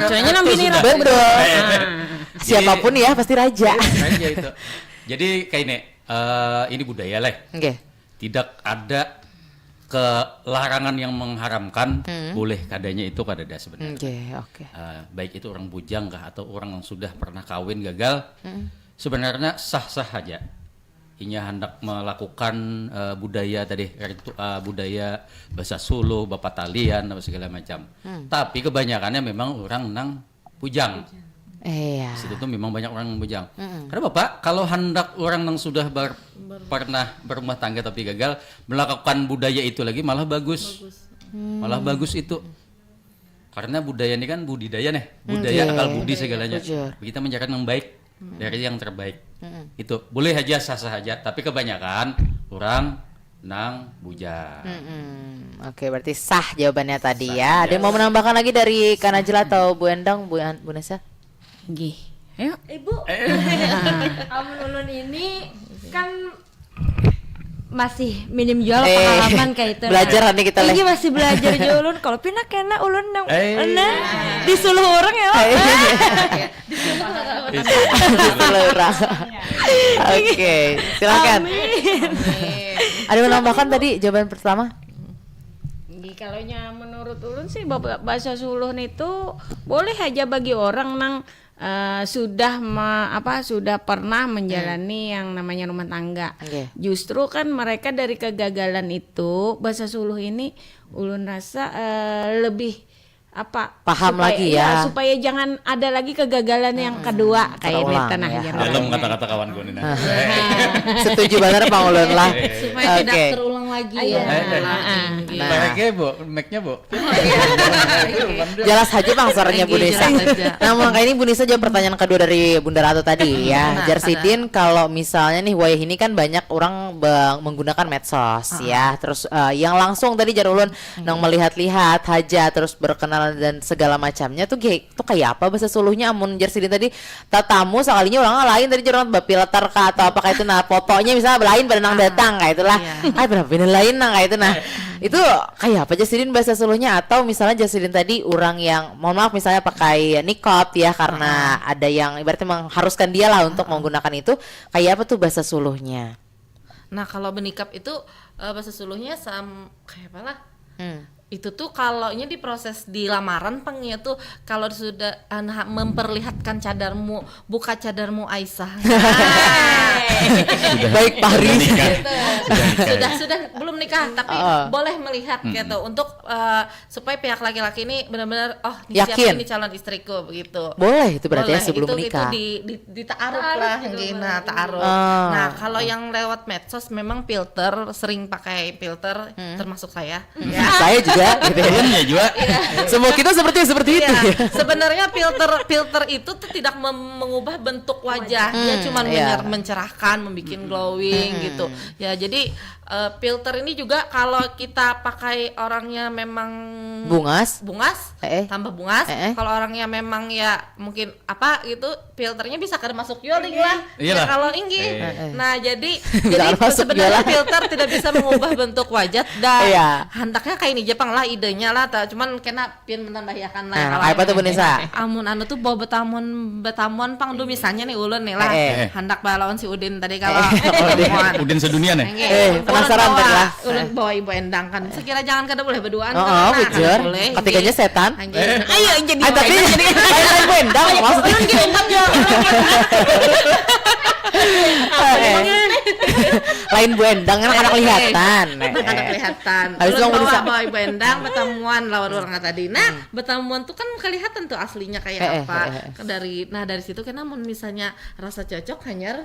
Soalnya nang bini Betul. Siapapun ya pasti raja. Raja itu. Jadi kayak ini, eh, ini budaya lah. Oke. Tidak ada kelarangan yang mengharamkan, Hmm. boleh kadanya itu kadada sebenarnya. Oke, oke. Eh, baik itu orang bujang kah atau orang yang sudah pernah kawin gagal, Hmm. sebenarnya sah-sah aja. Inya hendak melakukan eh, budaya tadi, ritu- eh, budaya bahasa Suluh, bapatalian, apa segala macam. Hmm. Tapi kebanyakannya memang orang nang bujang. Iya. Situ tuh memang banyak orang yang bujang. Mm-mm. Karena bapak, kalau hendak orang yang sudah ber- pernah berumah tangga tapi gagal, melakukan budaya itu lagi malah bagus. Malah bagus itu. Karena budaya ini kan budidaya nih, budaya Oke. Akal Budi segalanya. Bujur. Kita mencari yang baik dari yang terbaik. Mm-mm. Itu boleh aja, sah-sah aja, tapi kebanyakan orang nang bujang. Mm-mm. Oke, berarti sah jawabannya tadi Sah ya. Ada yang mau jawaban. Menambahkan lagi dari Kak Najla atau Bu Endang, Bu, An- Bu Nesa? Nggih. Ayo. Ibu, amun ulun ini kan masih minim jual Eh, pengalaman kayak itu. belajar nih kita, Ini leh. Masih belajar juga ulun. Kalau pina kena ulun nang Eh. nah, di Suluh orang ya. Eh. Itu. Selera. Oke, silakan. Amin. Ada menambahkan tadi jawaban pertama? Jadi kalau nya menurut ulun sih, ba- bahasa Suluh itu boleh aja bagi orang nang eh, sudah me- apa sudah pernah menjalani yang namanya rumah tangga. Oke. Justru kan mereka dari kegagalan itu, bahasa Suluh ini ulun rasa eh, lebih apa Paham supaya, lagi iya, ya. Supaya jangan ada lagi kegagalan yang kedua kayak Terulang, itu nah ya. jar Dalam orang. Kata-kata kawan gue nih. Nah. Setuju banget Bang Ulun lah. Supaya tidak Oke. Terulang lagi Iya. Ya. Nah, Pakai bu, mic-nya bu. Jelas aja Bang suaranya Bu Oke, Nisa. jelas aja. Nah, makanya ini Bu Nisa jawab pertanyaan kedua dari Bunda Ratu tadi ya. Nah, Jar Sidin, kalau misalnya nih wayah ini kan banyak orang ba- menggunakan medsos ya. Terus eh, yang langsung tadi jar ulun nang melihat-lihat haja terus berkenalan dan segala macamnya tuh ge- tuh kayak apa bahasa Suluhnya amun jar Sidin tadi tatamu sakalinya orang lain tadi jar ulun bapilter kah atau apa kayak itu nah fotonya misalnya lain pada nang datang kayak itulah. Iya. Ay, berapa ini lain nang kayak itu nah. Itu kayak apa jar Sidin bahasa Suluhnya atau misalnya jar Sidin tadi orang yang mohon maaf misalnya pakai nikop ya karena ada yang ibaratnya mengharuskan dia lah untuk menggunakan itu kayak apa tuh bahasa Suluhnya? Nah, kalau benikap itu eh, bahasa Suluhnya sam kayak apa lah? Hmm. Itu tuh kalau nya diproses di lamaran pang ya tuh kalau sudah ah, nah, memperlihatkan cadarmu, buka cadarmu Aisyah. Baik Pak Haris. Nikah. Sudah nikah. Sudah sudah belum nikah tapi Oh. boleh melihat gitu untuk eh, supaya pihak laki-laki ini benar-benar oh ini siapa Yakin. Ini calon istriku begitu. Boleh itu berarti ya Boleh. sebelum Itu- menikah. Itu di, di, ditaaruf lah, nggih, nah taaruf. Ah. Nah, kalau yang lewat medsos memang filter sering pakai filter termasuk saya. Saya juga gitu ya. Belum ya juga. Semua kita seperti seperti itu. Iya, sebenarnya filter filter itu tuh tidak mem- mengubah bentuk wajah, dia cuma iya. menyer- mencerahkan, membuat glowing gitu. Ya, jadi eh, filter ini juga kalau kita pakai orangnya memang Bungas. bungas, Eh, eh. tambah bungas. Eh, eh. Kalau orangnya memang ya mungkin apa gitu, filternya bisa kada masuk juga lah. Iyalah. Ya, kalau inggih. Eh. Eh. Nah, jadi Bisa jadi kada masuk sebenarnya juga lah. Filter tidak bisa mengubah bentuk wajah dan Iya. handaknya kayak ini aja pang lah idenya lah, ta- cuman kena pian menambahiakan lah. Nah, Kalau apa tuh Bu Nisa? Amun anu tuh bawa betamun betamun pang dulu misalnya nih ulun nih lah. Eh, eh. Handak balawan si Udin tadi kalau Eh, Udin. Temuan. Udin sedunia nih. Nggih. Eh, penasaran Ulun tadi bawa- lah. Ulun bawa ibu endang kan. Sekira jangan kada boleh berduaan. Oh, Nah, oh, bujur. boleh. Ketiganya setan. Anjing. Ayo jadi Ah, tapi lain lain Bu Endang maksudnya. Eh, eh. Lain Bu Endang kan anak kelihatan. Eh, Anak eh. kelihatan. Habis Ulun itu mau bawa disa- bawa ibu endang betamuan lawan orang tadi. Nah, betamuan tuh kan kelihatan tuh aslinya kayak Eh, eh, apa. eh, eh. Dari nah dari situ kan namun misalnya rasa cocok hanyar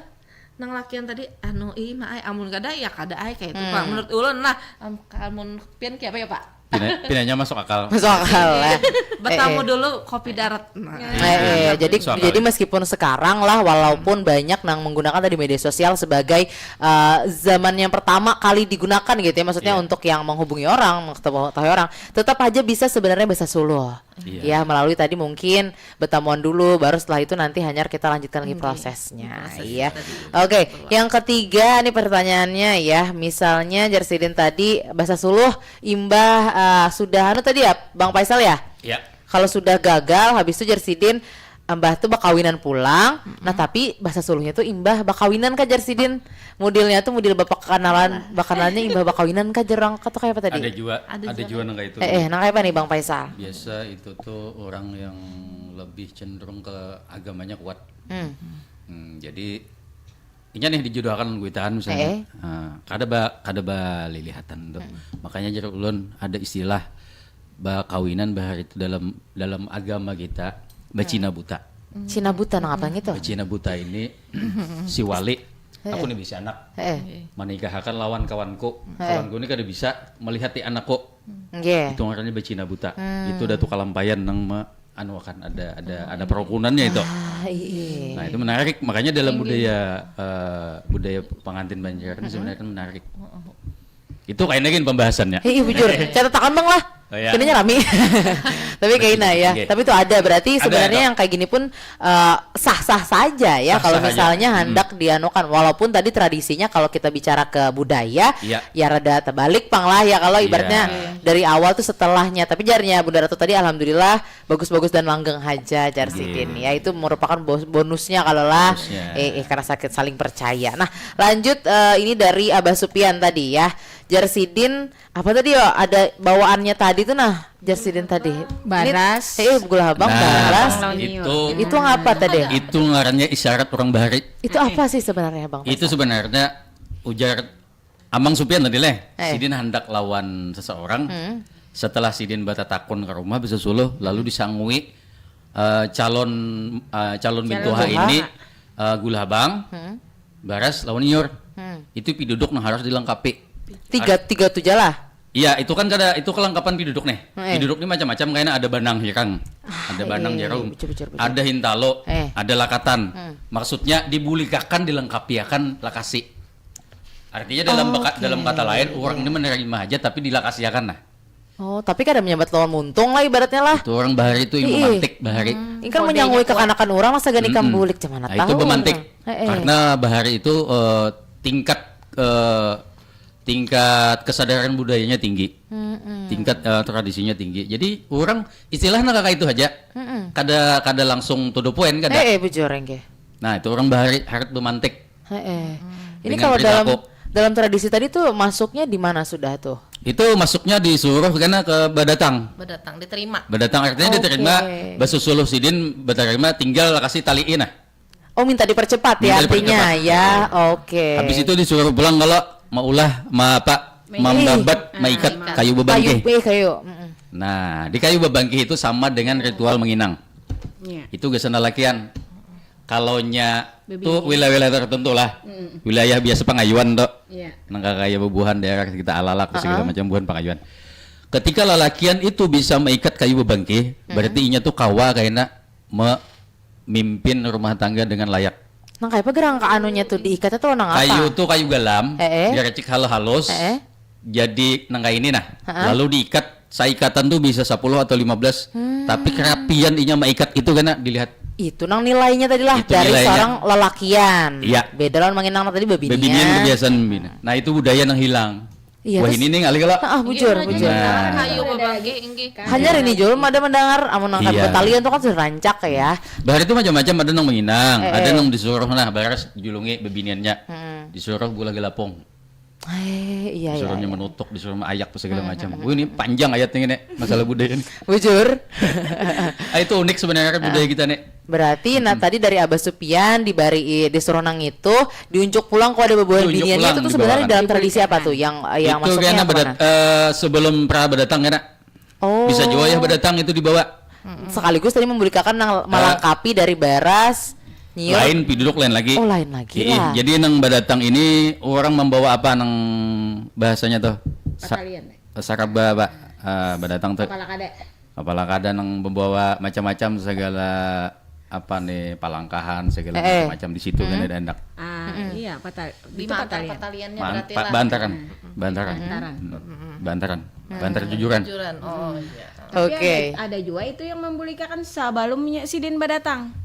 nang lakian tadi anu ih mah ai amun kada ya kada ai kayak itu Pak. Menurut ulun lah am- amun pian kayak apa ya Pak? Pina- pinanya masuk akal. Masuk akal ya. Betamu Eh, eh. Dulu kopi darat. Nah. Eh, eh, jadi Masuk akal. Jadi meskipun sekarang lah walaupun banyak nang menggunakan tadi media sosial sebagai eh, zaman yang pertama kali digunakan gitu ya maksudnya Iya. Untuk yang menghubungi orang, mengetahui orang, tetap aja bisa sebenarnya bahasa Suluh. Iya. Ya, melalui tadi mungkin betamuan dulu baru setelah itu nanti hanyar kita lanjutkan lagi prosesnya. Iya. Oke, yang ketiga nih pertanyaannya ya. Misalnya jar Sidin tadi bahasa Suluh imbah eh, sudah anu tadi ya Bang Faisal ya? Ya. Kalau sudah gagal, habis tu jar sidin, imbah tu bakawinan pulang. Nah, tapi bahasa Suluhnya tu imbah bakawinan ka jar sidin. Mudilnya tu mudil bapakanalan, bakanalannya imbah bakawinan ka jar urang ka tu kaya apa tadi? Ada jua, Ada ada jua jua nang kayak itu. Eh, eh, nang kaya apa nih Bang Faisal? Biasa itu tuh orang yang lebih cenderung ke agamanya kuat. Hmm. Hmm, jadi inya nih dijodohakan lawan kuitan misalnya. Eh. Ah, kada ba kada balilihatan tuh. Makanya jar ulun ada istilah bakawinan bahari itu dalam dalam agama kita bacina buta. Cina buta nang apa gitu? Bacina buta ini si wali aku nih bisi anak Eh. manikahakan lawan kawanku. Kawanku ini kada bisa melihat di anakku. Nggih. Itu ngarannya bacina buta. Itu datu kalampayan nang me, anu akan ada ada ada perukunannya itu. Ah, iya. Nah, itu menarik, makanya dalam budaya eh, budaya pengantin Banjar ini sebenarnya kan menarik. Itu kayak lagi pembahasannya. Hei, bujur. Catatakan bang lah. Oh, iya. Kayaknya rami. Tapi kayaknya ya. Oke. Tapi itu ada berarti Ada, sebenarnya ada. Yang kayak gini pun eh, sah-sah saja ya kalau Sah-sah aja. Misalnya hendak dianukan walaupun tadi tradisinya kalau kita bicara ke budaya Iya. ya rada terbalik pang lah ya kalau Iya. Ibaratnya dari awal tuh setelahnya tapi jarnya Bunda Ratu tadi alhamdulillah bagus-bagus dan langgeng aja jar sidin ya itu merupakan bo- bonusnya kalau lah Bonusnya. eh, eh karena sakit saling percaya. Nah, lanjut eh, ini dari Abah Supian tadi ya. Jar sidin apa tadi yo ada bawaannya tadi tuh nah jar sidin tadi. Ini- Baras. Eh, gula habang Nah, baras. Lawan itu Itu ngapa tadi? Itu ngarannya isyarat orang bahari. Itu apa sih sebenarnya Bang? Itu sebenarnya ujar Amang Supian tadi leh. Eh. Sidin hendak lawan seseorang. Setelah sidin batatakun ke rumah bisa suluh lalu disangui eh, calon eh, calon mintuha ini eh, gula habang, baras lawan iur. Itu piduduk nang harus dilengkapi. Tiga tiga tuh jalah. Iya, itu kan kada itu kelengkapan piduduk nih. Heeh. Piduduk ini macam-macam kayaknya ada banang hirang, ada banang iya, jarum, betul, betul, betul. Ada hintalo, Eh. ada lakatan. Maksudnya dibulikakan dilengkapiakan lakasi. Artinya dalam baka- dalam kata lain orang ini menerima aja tapi dilakasiakan nah. Oh, tapi kada menyambat lawan muntung lah ibaratnya lah. Itu orang bahari itu yang Ih. memantik bahari. Ini kan menyangui kekanakan orang masa gani ikam bulik cemana Nah, tahu. Itu memantik. Heeh. Karena bahari itu eh, tingkat eh, tingkat kesadaran budayanya tinggi. Tingkat eh, tradisinya tinggi. Jadi orang istilahnya kakak itu aja. Kada kada langsung to the point kada. Eh, eh bujur enggak. Nah, itu orang bahari harus memantik. Heeh. Ini Dengan kalau dalam perilaku. Dalam tradisi tadi tuh masuknya di mana sudah tuh? Itu masuknya disuruh kena ke badatang. Badatang diterima. Badatang artinya Oke. Diterima, basusuluh sidin batarima tinggal kasih taliin nah. Oh minta dipercepat ya Minta artinya dipercepat. Ya. Oke. Habis itu disuruh pulang kalau maulah ma apa mambabat maikat kayu Kayu bebangkih. Eh kayu. Mm-mm. Nah, di kayu bebangkih itu sama dengan ritual menginang. Iya. Itu gasan lalakian. Kalonya Bebini. Tu wilayah-wilayah tertentu lah. Wilayah biasa pangayuan tu. Iya. Nang kakaya bubuhan daerah kita alalak segala macam buhan pangayuan. Ketika lalakian itu bisa maikat kayu bebangkih, berarti inya tu kawa kaina memimpin rumah tangga dengan layak. Nang kaya apa gerang ka anunya tuh diikat atau nang apa? Kayu tu kayu galam, Eh, eh. diracik halus-halus. Eh, eh. Jadi nang kaya ini nah. Lalu diikat saikatan tu bisa sepuluh atau lima belas. Tapi kerapian inya maikat itu kena dilihat. Itu nang nilainya tadi lah Itu dari nilainya. Seorang lalakian. Iya. Beda lawan manginang tadi babinian. Bebinian kebiasaan bebinian. Nah, itu budaya nang hilang. Iya, Wah, terus- ini nih ngalih kalo. Ah, bujur, bujur. Nah. Kayu bebangkih inggih. Hanya ini jol ada mendengar amun nang Iya. Batalion tuh kan sudah rancak ya. Bahari itu macam-macam, ada nang menginang, Eh, ada eh. nang disuruh nah, baras julungi bebiniannya. Disuruh bulah gelapung. Eh, iya iya. Disuruhnya menutuk, disuruh ayak tuh segala macam. Wih, ini panjang ayatnya ini masalah budaya nih. Bujur. Ah, itu unik sebenarnya budaya kita nih. Berarti nah tadi dari Abah Supian dibari disuruh nang itu diunjuk pulang kepada bebuhan Diunjuk biniannya pulang, itu tuh sebenarnya dibawakan. Dalam tradisi apa tuh yang yang Itu masuknya kena kemana? badat, eh, sebelum pra badatang kena. Oh. Bisa jua ya badatang itu dibawa. Sekaligus tadi membulikan nang melengkapi dari baras, nyiur. Lain piduduk lain lagi. Oh, lain lagi Iya, lah. jadi nang badatang ini orang membawa apa nang bahasanya tuh? Sa- Batalion. Saraba apa? Eh, badatang tuh. Kepala kada. Kepala kada nang membawa macam-macam segala apa nih palangkahan segala Eh, eh. Macam-macam di situ kan ada anak. Ah, iya, patal. Di Itu mantan batalion. Bataliannya Man- berarti pa- lah. bantaran. Bantaran. Bantaran. Hmm. Bantaran. Bantar jujuran. Jujuran. Oh iya. Tapi Oke. ada, ada jua itu yang membulikan sabalumnya sidin badatang.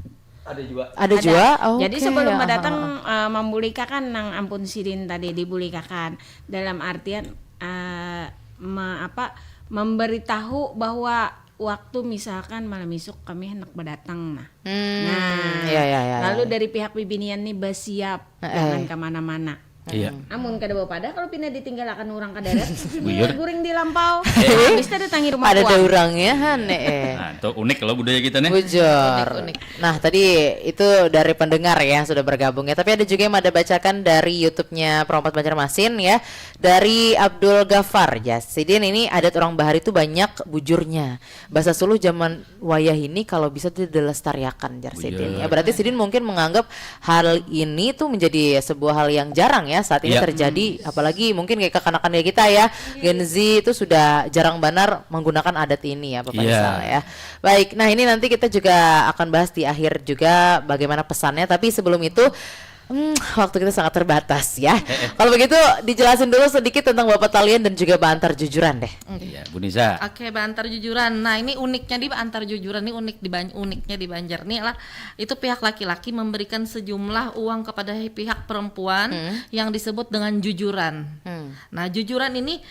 Ada juga. Ada juga. Oh, Jadi oke. sebelum Ah, badatang ah, ah. Eh, membulikakan nang ampun sidin tadi dibulikakan dalam artian eh, me- apa memberitahu bahwa Waktu misalkan malam isuk kami hendak badatang nah. Hmm, nah, ya, ya, ya, lalu ya, dari pihak bibinian nih basiap, jangan kemana-mana. Iya. Amun kada bapadah kalau pina ditinggalakan urang ka darat, guring di lampau. Habis teh datangi rumah puang. Ada urangnya han eh. Nah, itu unik kalau budaya kita nih. Bujur. Unik, unik. Nah, tadi itu dari pendengar ya sudah bergabung ya. Tapi ada juga yang ada bacakan dari YouTube-nya Perompat Banjarmasin ya. Dari Abdul Gafar ya. Sidin ini adat orang bahari itu banyak bujurnya. Bahasa Suluh zaman wayah ini kalau bisa dilestariakan jar sidin. Ya, berarti sidin mungkin menganggap hal ini tuh menjadi sebuah hal yang jarang ya saat ini terjadi, apalagi mungkin kayak kekanakan kayak kita ya, Gen Z itu sudah jarang benar menggunakan adat ini ya Bapak Rizal ya. Baik, nah ini nanti kita juga akan bahas di akhir juga bagaimana pesannya, tapi sebelum itu Hmm, waktu kita sangat terbatas ya. Kalau begitu dijelasin dulu sedikit tentang Bapak Talian dan juga Baantar Jujuran deh. Iya, Bu Nisa. Oke, Baantar Jujuran. Nah, ini uniknya di Baantar Jujuran, ini unik di uniknya di Banjar nih lah. Itu pihak laki-laki memberikan sejumlah uang kepada pihak perempuan hmm. yang disebut dengan jujuran. Hmm. Nah, jujuran ini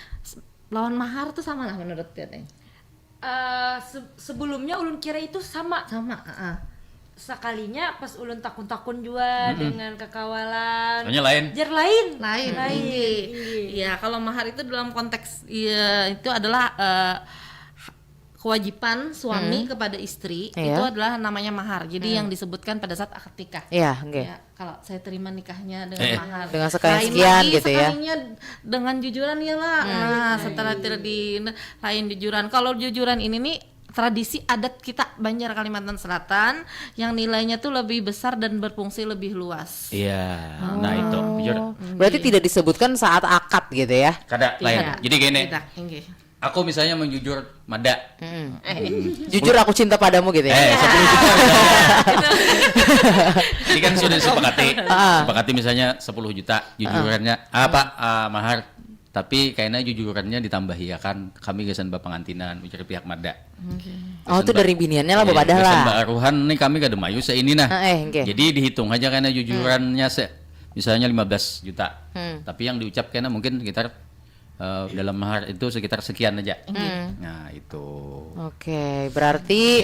lawan mahar tuh sama lah menurut Teteh. Uh, se sebelumnya ulun kira itu sama. Sama, uh -uh. Sakalinya pas ulun takun-takun jua mm -hmm. dengan kekawalan. Soalnya lain. Jer lain. Lain. Lain. Iya, kalau mahar itu dalam konteks iya itu adalah uh, kewajiban suami hmm. kepada istri iya. itu adalah namanya mahar. Jadi hmm. yang disebutkan pada saat akad nikah. Iya, okay. Ya, kalau saya terima nikahnya dengan eh. mahar. Dengan sekian sekian gitu ya. Dengan jujuran ya lah. Hmm. Nah, setelah tidak di lain jujuran. Kalau jujuran ini nih tradisi adat kita Banjar Kalimantan Selatan yang nilainya tuh lebih besar dan berfungsi lebih luas. Iya, oh. nah itu jujur. Berarti tidak disebutkan saat akad gitu ya? Kada, lain. Jadi gini, aku misalnya menjujur mada, hmm. jujur aku cinta padamu gitu ya? Eh, sepuluh juta. Ini kan sudah disepakati, ah. sepakati misalnya sepuluh juta, jujurannya ah. apa uh, mahar? Tapi kayaknya jujurannya ditambahi akan kami gasan bapangantinan ujar pihak mada. Okay. Oh itu dari biniannya lah bapadah lah. Gasan baaruhan nih kami kada mayu seini nah. Eh, okay. Jadi dihitung aja kayaknya jujurannya hmm. se misalnya lima belas juta. Hmm. Tapi yang diucap kayaknya mungkin sekitar uh, dalam mahar itu sekitar sekian aja. Hmm. Nah, itu. Oke, okay. Berarti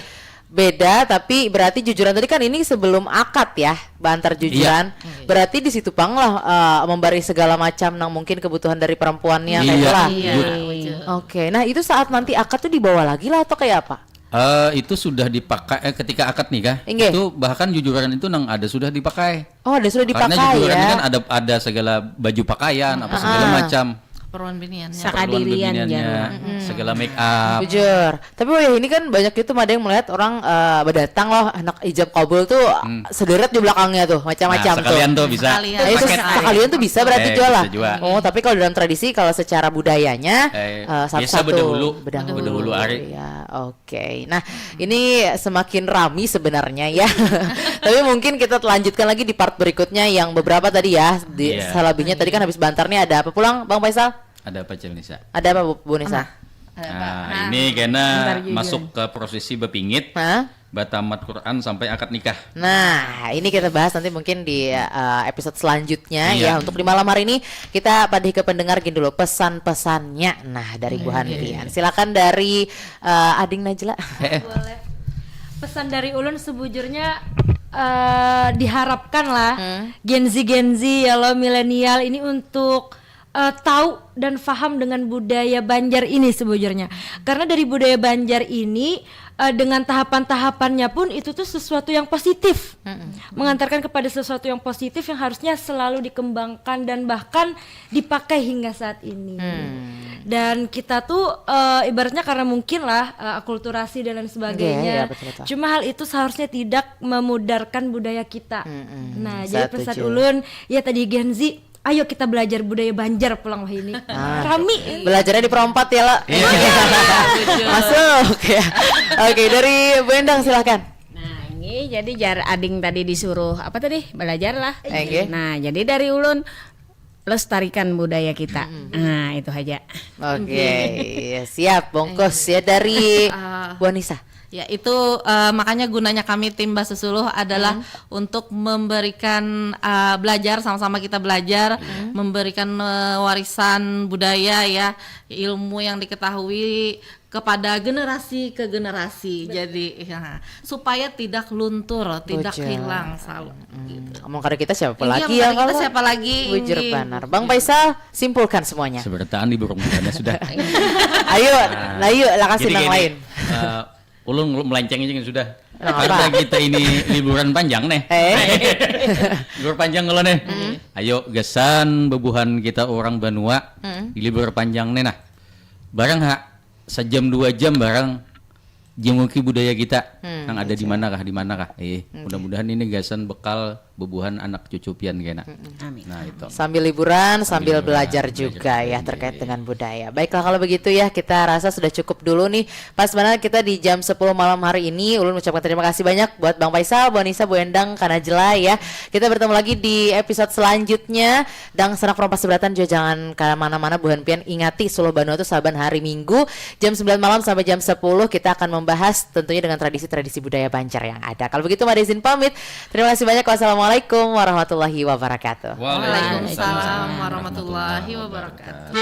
beda tapi berarti jujuran tadi kan ini sebelum akad ya bantar jujuran iya. Berarti di situ pang lah uh, memberi segala macam nang mungkin kebutuhan dari perempuannya iya. Kayak lah iya. Oke okay. Nah itu saat nanti akad tuh dibawa lagi lah atau kayak apa Uh, itu sudah dipakai eh, ketika akad nikah Inge. Itu bahkan jujuran itu nang ada sudah dipakai. Oh ada sudah dipakai. Karena jujuran ya? Ini kan ada ada segala baju pakaian hmm. apa segala ah. Macam. Keperluan biniannya. Sakadirian ya. Hmm. Segala make up. Jujur. Tapi wayah ini kan banyak itu ada yang melihat orang uh, berdatang loh anak ijab kabul tuh hmm. Sederet di belakangnya tuh macam-macam nah, sekalian tuh. Tuh bisa. Sekalian. Eh, itu sekalian tuh bisa berarti eh, jual lah. Bisa juga. Oh tapi kalau dalam tradisi kalau secara budayanya eh, uh, satu-satu. Biasa bedahulu. Bedahulu. Bedahulu hari. Ya, oke. Okay. Nah, ini semakin rami sebenarnya ya. Tapi mungkin kita lanjutkan lagi di part berikutnya yang beberapa tadi ya. Di yeah. Selebihnya tadi kan habis bantar nih ada apa pulang Bang Faisal? Ada apa Cil Nisa? Ada apa Bu, Bu Nisa? Nah, nah, ini kena masuk ke prosesi bepingit. Hah? Batamat Quran sampai akad nikah. Nah, ini kita bahas nanti mungkin di uh, episode selanjutnya iya. Ya. Untuk di malam hari ini kita padahi ke pendengar gini dulu pesan-pesannya. Nah, dari Bu Hanfian. Silakan dari uh, Ading Najla. Boleh. Pesan dari ulun sebujurnya uh, diharapkan lah hmm. Gen Z Gen Z ya lo milenial ini untuk uh, tahu dan faham dengan budaya Banjar ini sebujurnya. Karena dari budaya Banjar ini uh, dengan tahapan-tahapannya pun itu tuh sesuatu yang positif. Mm-mm. Mengantarkan kepada sesuatu yang positif yang harusnya selalu dikembangkan dan bahkan dipakai hingga saat ini. Hmm. Dan kita tuh uh, ibaratnya karena mungkin lah uh, akulturasi dan lain sebagainya. Okay, ya, betul, betul. Cuma hal itu seharusnya tidak memudarkan budaya kita. Mm-mm. Nah, jadi pesan ulun ya tadi Gen Z ayo kita belajar budaya Banjar pulang wah ini. Ah, rami. Belajarnya di perompat ya, lah. Iya. Masuk ya. Oke, dari Bu Endang silahkan. Nah, ini jadi jar ading tadi disuruh apa tadi? Belajar lah. Oke. Nah, jadi dari ulun lestarikan budaya kita. Hmm. Nah, itu aja. Oke, okay. Siap bungkus ya dari uh, Bu Anissa. Ya, itu uh, makanya gunanya kami tim Basusuluh adalah hmm. untuk memberikan uh, belajar, sama-sama kita belajar, hmm. memberikan uh, warisan budaya ya, ilmu yang diketahui kepada generasi ke generasi. Betul. Jadi ya, supaya tidak luntur, tidak hilang selalu. Hmm. Gitu. Ngomong kada kita siapa lagi ya, kita siapa lagi? Bujur banar. Bang Faisal, simpulkan semuanya. Seberataan di burung sudah. Ayo, nah, ayo lah kasih nang lain. Uh, Ulun melenceng aja sudah. Karena kita ini liburan panjang nih. Eh. Libur panjang kalau nih. Mm. Ayo gasan bebuhan kita orang banua mm. di libur panjang nih nah. Barang ha sejam dua jam barang jenguki budaya kita mm, yang ada di mana kah di mana kah. Eh, mm. Mudah-mudahan ini gasan bekal bebuhan anak cucu pian kena. Mm-mm. Amin. Nah, itu. Sambil liburan, sambil, sambil belajar juga ya terkait dengan budaya. Baiklah kalau begitu ya, kita rasa sudah cukup dulu nih. Pas banget kita di jam sepuluh malam hari ini. Ulun ucapkan terima kasih banyak buat Bang Faisal, Bu Anissa, Bu Endang, karena jelai ya. Kita bertemu lagi di episode selanjutnya. Dangsanak Perompas Seberatan juga jangan kemana-mana, buhan pian ingati Suluh Banua itu saban hari Minggu jam sembilan malam sampai jam sepuluh kita akan membahas tentunya dengan tradisi-tradisi budaya Banjar yang ada. Kalau begitu, mari izin pamit. Terima kasih banyak. Wassalamualaikum warahmatullahi wabarakatuh. Waalaikumsalam warahmatullahi wabarakatuh.